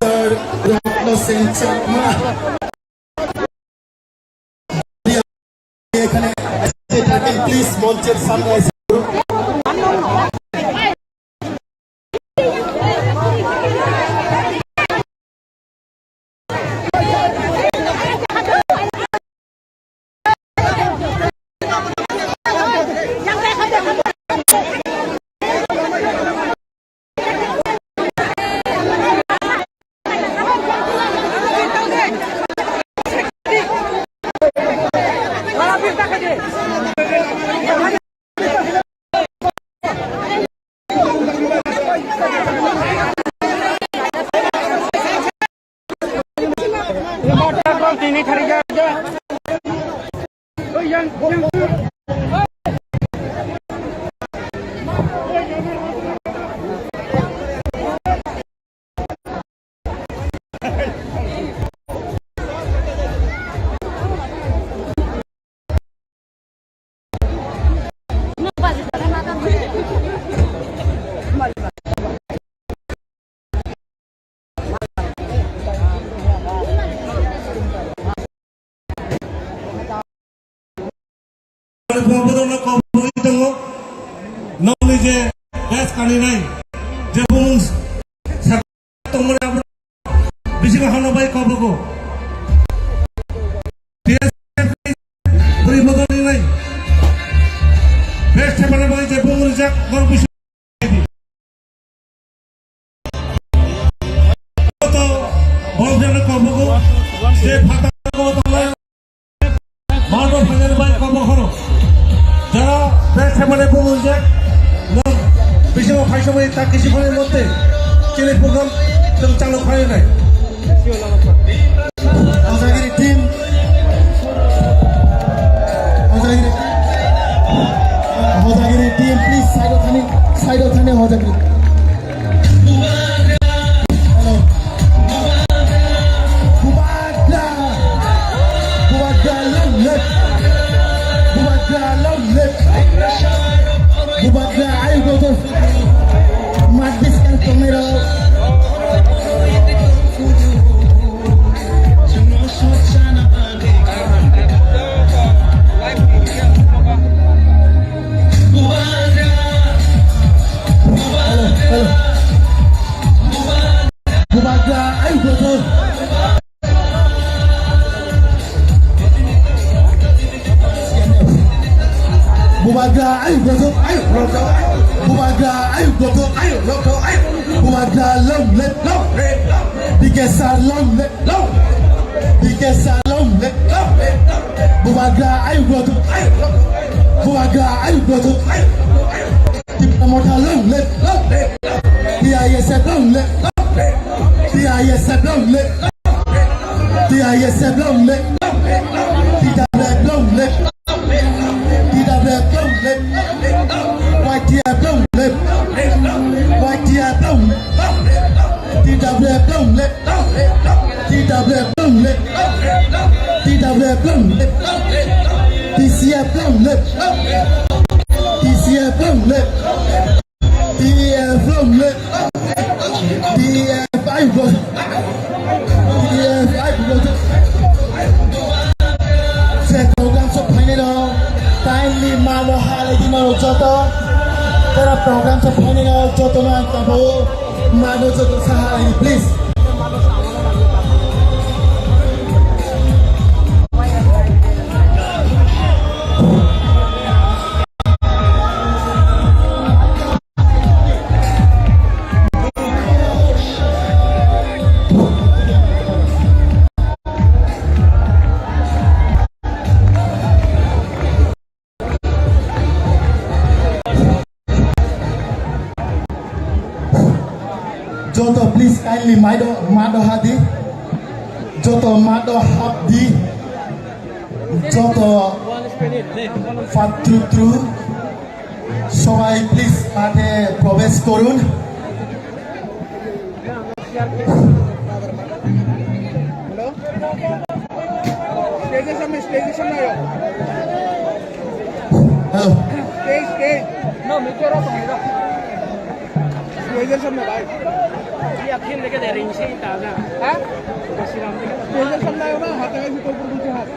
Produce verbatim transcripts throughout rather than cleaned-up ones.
Sir Ratna Singh Chakma। এখানে please মঞ্চের সামনে এসে Bono kobogwi tongo, nokni je best kaninai, je bumung sa-, tongmani abo bisingo hano bai kobogo. T S F ni bwrwi bodol rinai, best thepana bai je bumung rijak, norok bisingo Kobogo, je phataro kobogo, Marbo phainani bai kobogo horo. Jara best thepani bumung je, no, bisingo phaisomai ta kisi phone mote, chini program, chwng chalo khainai. Bubagra ayuk rojo, ayuk rojo. Bubagra ayuk rojo, ayuk rojo, ayuk. Bubagra long live, long live. P K sir long live, long live. P K sir long live, long live. Bubagra ayuk rojo, ayuk rojo. Bubagra ayuk rojo, ayuk rojo, ayuk. Tipra Motha long live, long live. T I S F long live, long live. T I S F long live, long live. T I S F long live, long live. T W F long live, long live. T W F long live, long live. Y T F long live, long live. Y T F long live, long live. T W F long live, long live. T W F long live, long live. T W F long live, long live. T C F long live, long live. T C F long live, long live. T F long live. T F ayuk rojo. T F ayuk rojo. Je program sok phainai rok, timely mano halai di mano joto. Tera program sok phainai rok joto no ang tabo mano joto sa halai di, please. Joto please kindly maido, mado hadi. Joto mado habdi. Joto fatru tru. Sobai please mathe probesh korun. Stage-এর সামনে, stage-এর সামনে আয়। Hello. Stage, stage. Stage-এর সামনে ভাই। হ্যাঁ? Stage-এর সামনে আয় না, হাতে হাতে তোর উপর দুটো হাত।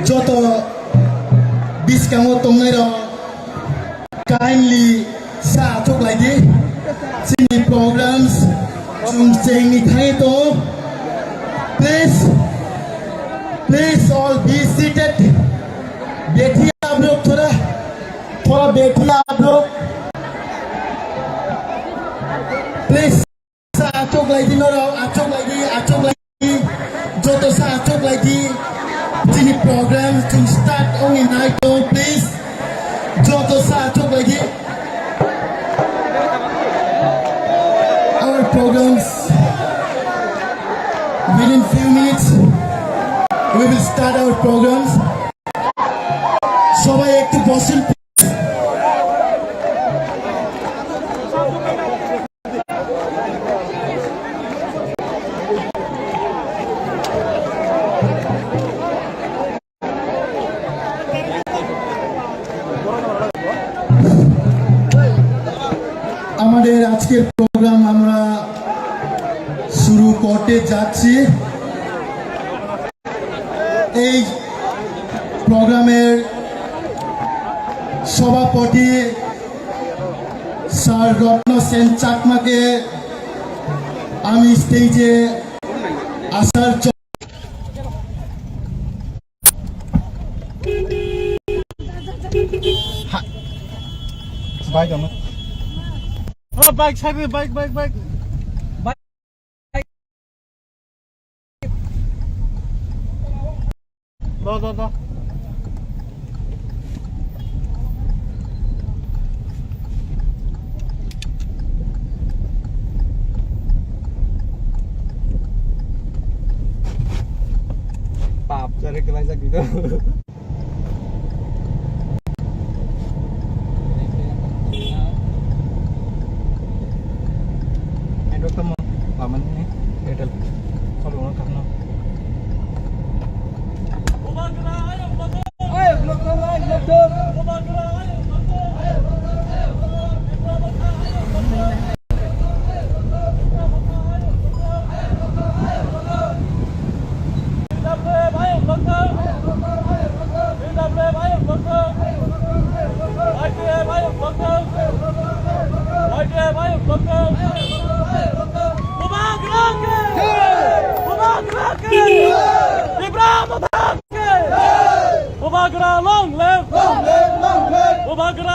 Joto biskango tongnai rok kindly sa achuk lai di. Chini programs chwng chengni thai to. Please, please all be seated. Bethi aap log thoda, thoda bethi aap log. Please. Sa achuk lai di norok, achuk lai di, achuk lai di. Joto sa achuk lai di. Chini program chwng start ongni nai tong, please. Joto sa achuk lai di. Our programs within few minutes we will start our programs. Sobai ektu bosun. আমাদের আজকের প্রোগ্রাম আমরা শুরু করতে যাচ্ছি। এই প্রোগ্রামের সভাপতি স্যার রত্ন সেন চাকমাকে আমি স্টেজে আসার জ- বাইক আমার। ও, বাইক সাইডে, bike, bike, bike. Da, da, da. Pap, cari kelai sakit tu. Endo tamo, paman ni, edel, kalau orang karena.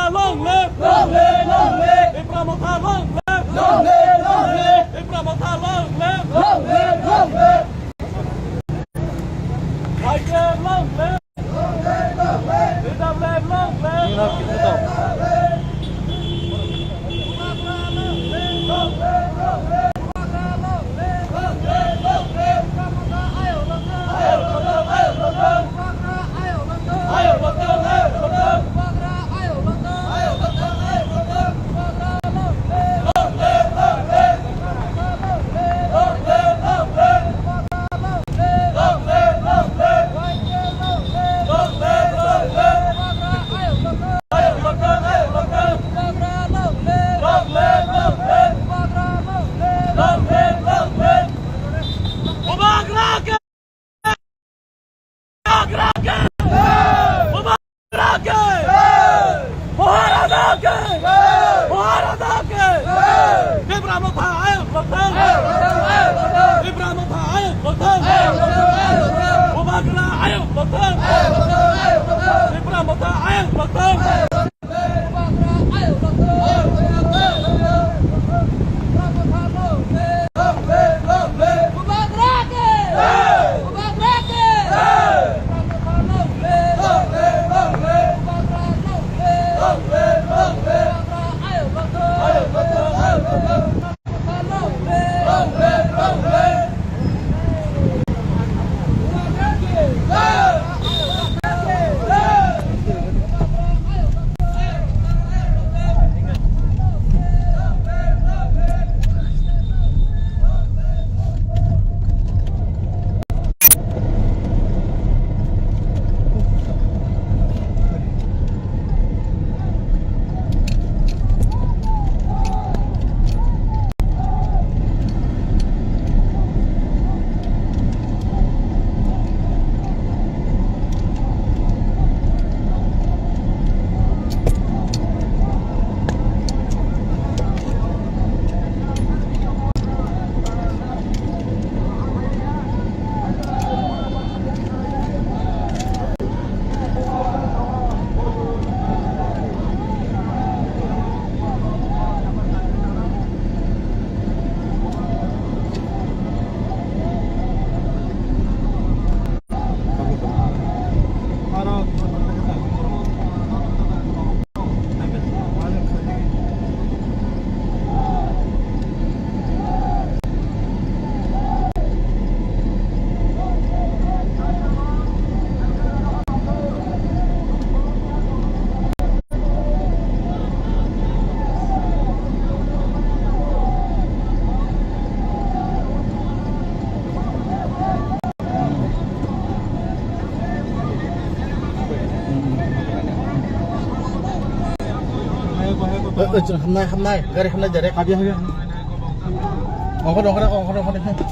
Long live! Long live! Long live! Tipra Motha long live! Long live! Long live! Tipra Motha long live! Long live! Long live! Tiger long live! Long live! Long live! T W F long live! Long live! Long live! Bubagra ke! Bubagra ke! Maharaja ke! Maharaja ke! Tipra Motha ayuk lokthang! Tipra Motha ayuk lokthang! Bubagra ayuk lokthang! Tipra Motha ayuk lokthang! Hamnai, hamnai, gari hamnai direct. Habia, habia. Ongkho, ongkho, ongkho, ongkho.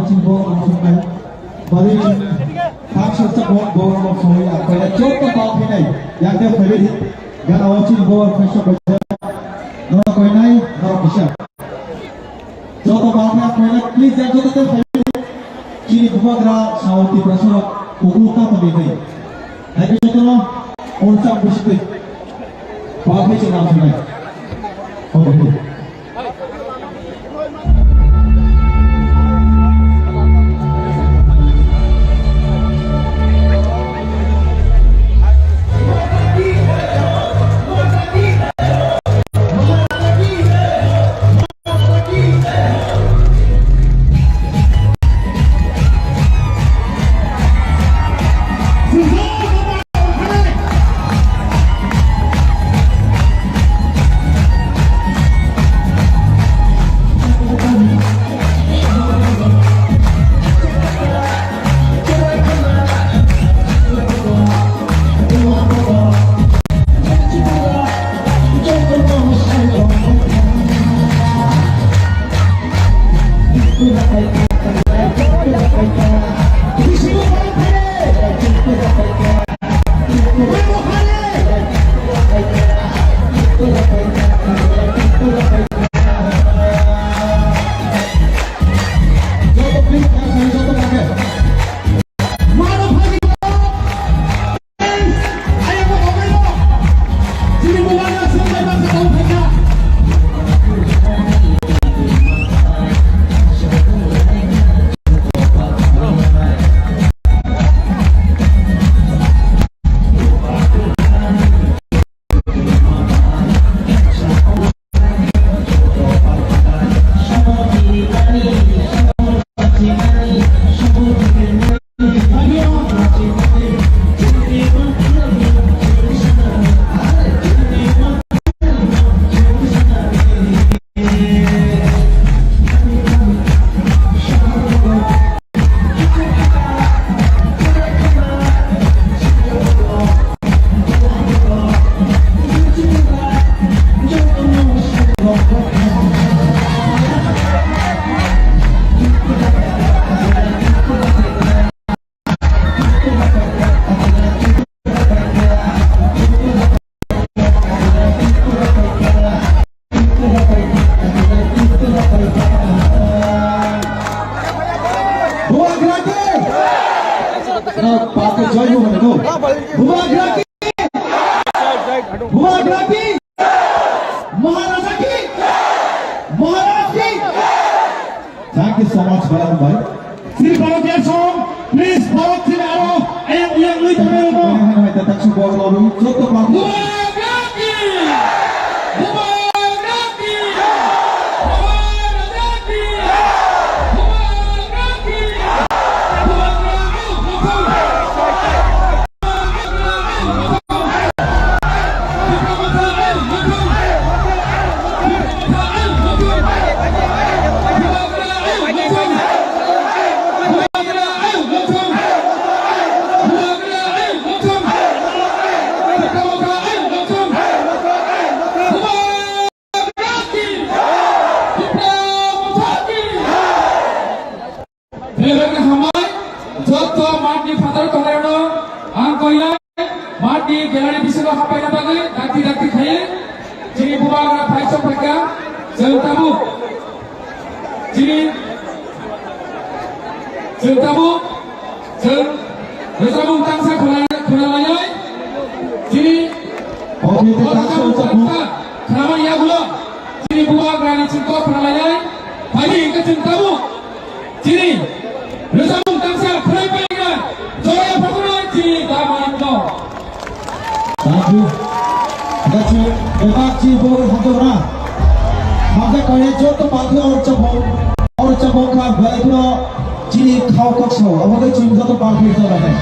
Bo ang swngnai. Bari thang soksa bo, bo, bo soi ang koina joto tao khainai. Yang de phaibai di. Gana o chini bo ang khaisa baja. No koinai, no kisa. Joto tao khainai, please, yang joto te phaibai di. Chini bubagra sao Tiprasa rok kuku ka tongwi nai. Hai ke joto no, on sam busi twi. Tao khai chini ang swngnai. Oke. Bubagra ki! Na, pake joy mo hone ko. Bubagra ki! Bubagra ki! Maharaja ki! Maharaj ki! Thank you so much, Balam bhai. Sri Bharat Air Song, please, Bharat Sri Aro, ayang uyang lui thangnairokno. Hai, hai, hai, tak su bor lawi, joto pang. Bubagra ki! Bubagra ki! Bubagra ki! Bubagra ki! Bubagra ki! Bebakni hambai, joto matni phatar tongnai rokno ang koinai, matni gallery bisingo hapaina bagwi dakti dakti khaiwi chini bubagra phaisok phaikha, chwng tabuk chini, chwng tabuk, chwng rwchapmung tangsa khwna-, khwnalaiwi chini Oke, te tangsa rwchapmung. Khwnamani yagulo chini bubagrani chwng kok khwnalaiwi phaidi hwnkhe chwng tabuk. Chini rwchapmung tangsa khwlai paina joya phakhwrwi chini da manikno. Thank you. Gachi, bebak chi bo hamjakna. Hamjak kare joto pangkhe or chapong, or chapong kha belai kheno chini khao kok sao. Abo khe chini joto pangkhe joto khe.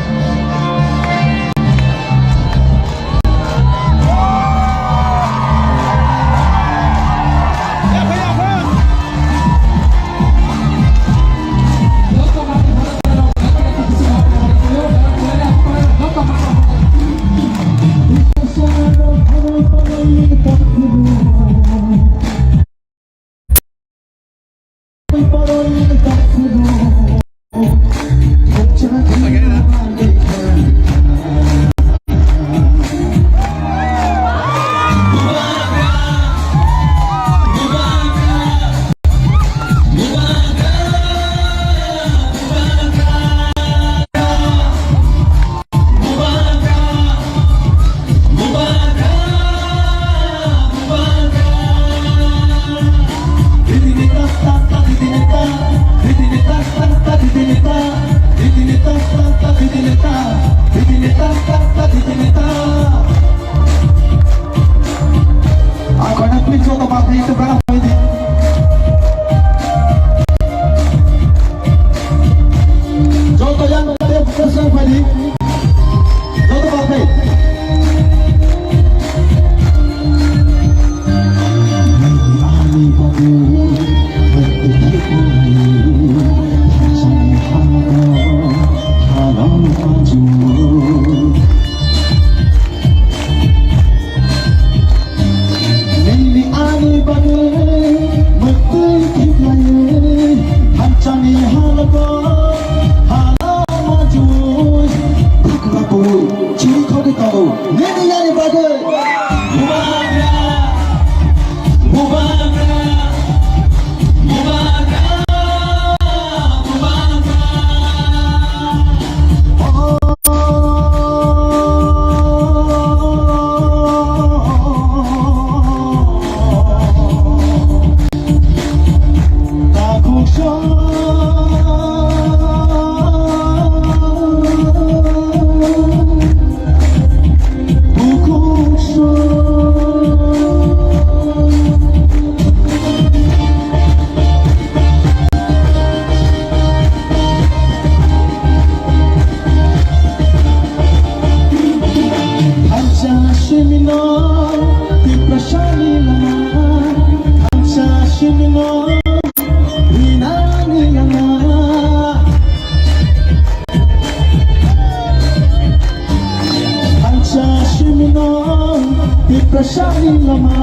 Tiprasani lama,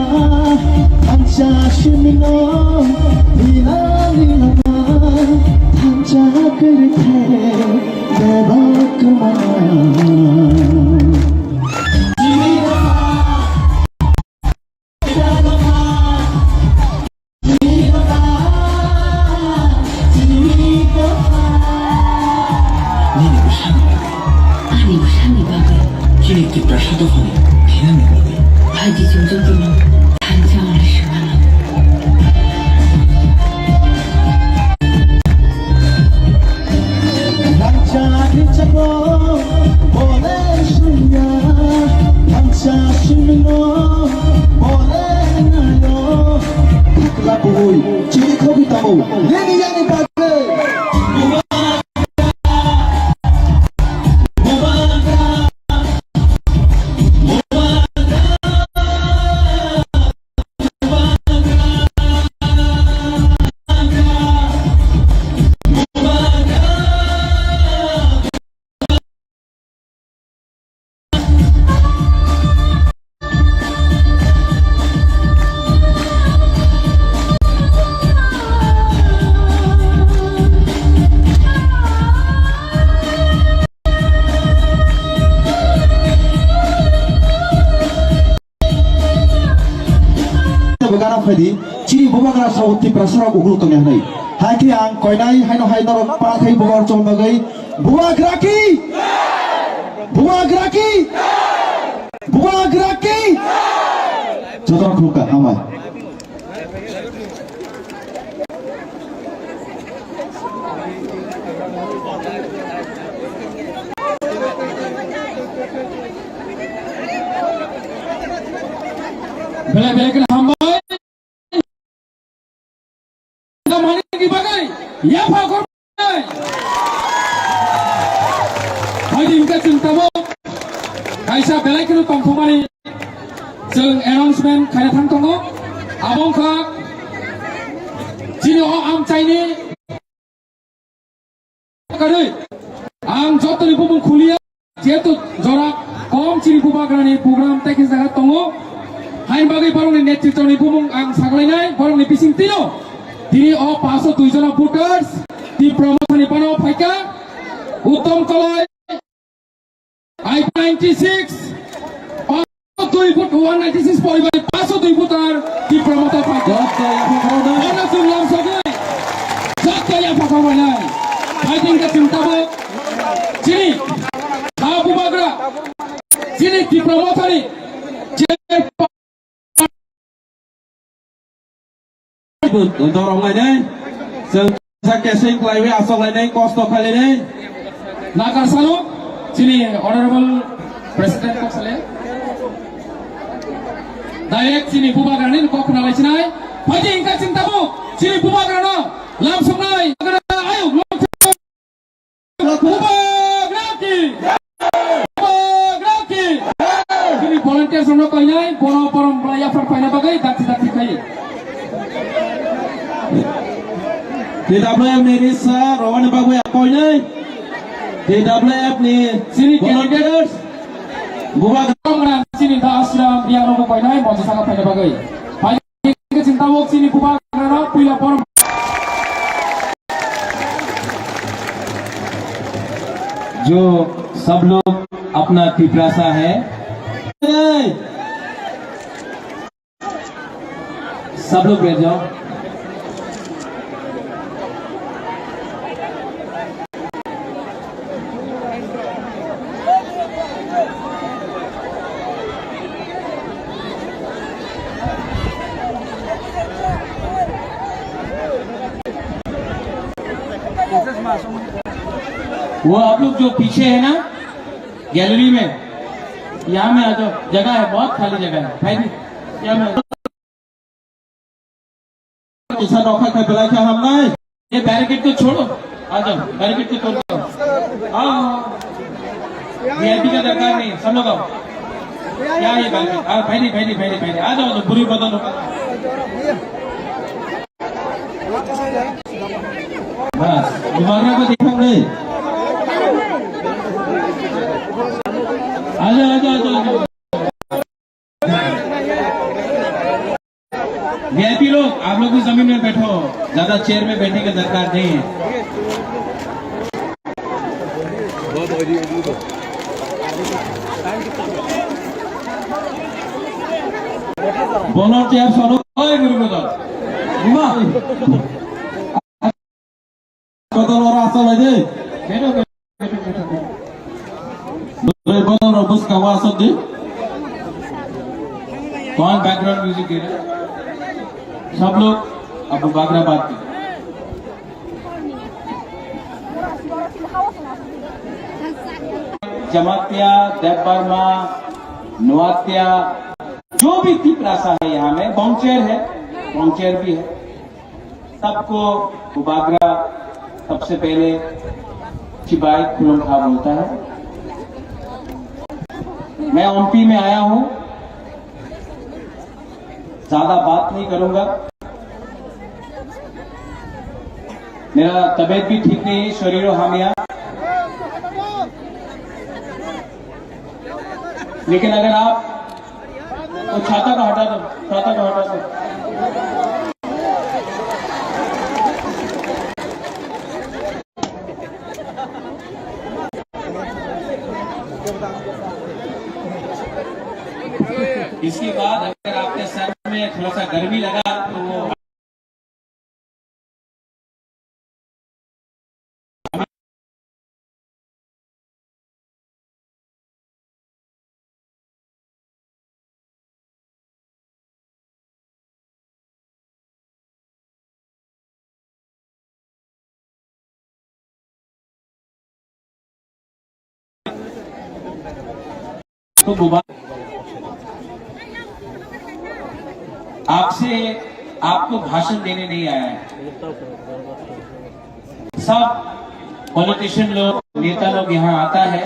thansa simino, hinani lama, thansa kiri the, bebak mana. Nini bwsani bagwi. Ani bwsani bagwi. Chini Tiprasa dophani thinani bagwi. Phaidi chwng jotono thansa wngwi swmano. Thansa khe chaklo bole sumya, thansa simino bole nayo. Khakla bui chiri khobi tamo, nini yani bagwi. Bwgana phaidi, chini bubagra sao Tiprasa rok ukulu tongya hwnwi. Hai khe ang koinai haino hai norok para khai bubagra chong bagwi. Bubagra ki? Bubagra ki? Bubagra ki? Jotono khulukha, hambai. Belai belai kheno hambai. Manini bagwi yapha khornai. Hai hwnkhe chwng tabuk kaisa belai kheno tongthokmani chwng announcement khaina thang tongo. Abo wngkha chini o amchaini kwrwi ang jotoni bumung khuliya, jehetu jora kom chini bubagrani program tei khe jaga tongo, haini bagwi borokni netritwni bumung ang saklainai, borokni bisingtwino tini o paso dui jona voters Tipra Mothani bano phaikha, Uttom Koloi, I P ninety six, paso dui vote, one ninety six poribar paso dui voter Tipra Motha phaikha. Joto yapha khoroknai. Bono chwng lamsogwi joto yapha khoroknai. Hai hwnkhe chwng tabuk chini ha bubagra, chini Tipra Mothani je Dorong lainai, chwng sa keseng khlaiwi asok lainai, kosto khlai lainai. Nakar salo, chini Honorable President kok sale. Direct chini bubagrani kok khna lai sinai. Phaidi hwnkhe chwng tabuk, chini bubagrano lamsoknai. Ayuk, Bubagra ki! Bubagra ki! Chini volunteers rokno koinai, bono borom bwlai yaphar phaina bagwi dakti dakti khai. T W F ni risa rwani bagwi koinai. T W F ni chini volunteers. Bubagra. Chini da Ashram yang rokno koinai, moncho saka phaina bagwi. Hingke chwng tabuk chini bubagrano puila borom. जो सब लोग अपना तिपरासा है, सब लोग बैठ जाओ। वो आप लोग जो पीछे है ना, गैलरी में, यहाँ में आ जाओ, जगह है, बहुत खाली जगह है। भाई जी, यहाँ में आ जाओ। ऐसा नौखा का बेला क्या हम ना है? ये बैरिकेड को छोड़ो, आ जाओ, बैरिकेड को तोड़ दो। हाँ, वीआईपी का दरकार नहीं, सब लोग आओ। क्या ये बैरिकेड? हाँ, भाई नहीं, भाई नहीं, भाई नहीं, भाई नहीं, आ जाओ, आ जाओ, पूरी बदल हो। बस, दोबारा को देखा नहीं। आ जाओ, आ जाओ, आ जाओ, आ जाओ। वीआईपी लोग, आप लोग भी जमीन में बैठो, ज्यादा चेयर में बैठने की दरकार नहीं है। Volunteer solo, oi, guru, guru. Ima. Kotor ora asal aja. Doi bodol ro bus kawa asal di. कौन बैकग्राउंड म्यूजिक दे रहा है? सब लोग अब बागरा बात करें। जमातिया, देवबर्मा, नोआतिया, जो भी तिपरासा है यहाँ में, बंचेर है, बंचेर भी है। सबको बुबागरा सबसे पहले चिबाई खुलम खा बोलता है। मैं ओम्पी में आया हूँ, ज्यादा बात नहीं करूंगा। मेरा तबीयत भी ठीक नहीं है, शरीर हामिया। लेकिन अगर आप वो छाता को हटा दो, छाता को हटा दो। इसके बाद अगर आपके सर में थोड़ा सा गर्मी लगा तो वो तो मुबारक। आपसे, आपको भाषण देने नहीं आया है। सब पॉलिटिशियन लोग, नेता लोग यहाँ आता है,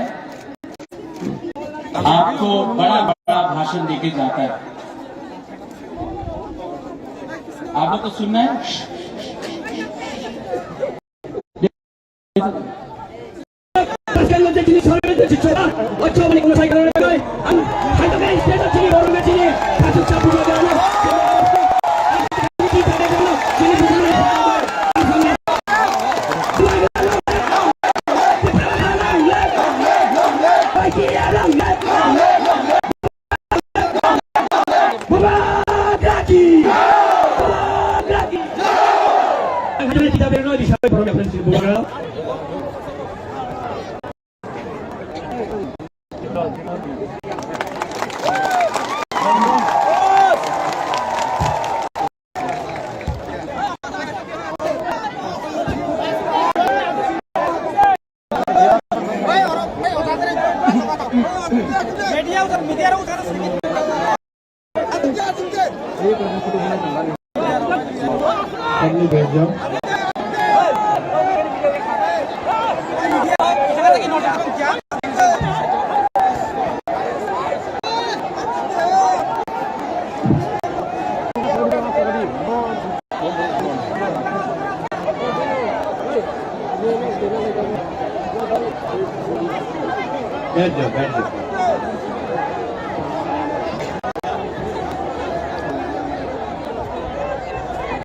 आपको बड़ा बड़ा भाषण देके जाता है। आप लोग को सुनना है। बैठ जाओ, बैठ जाओ।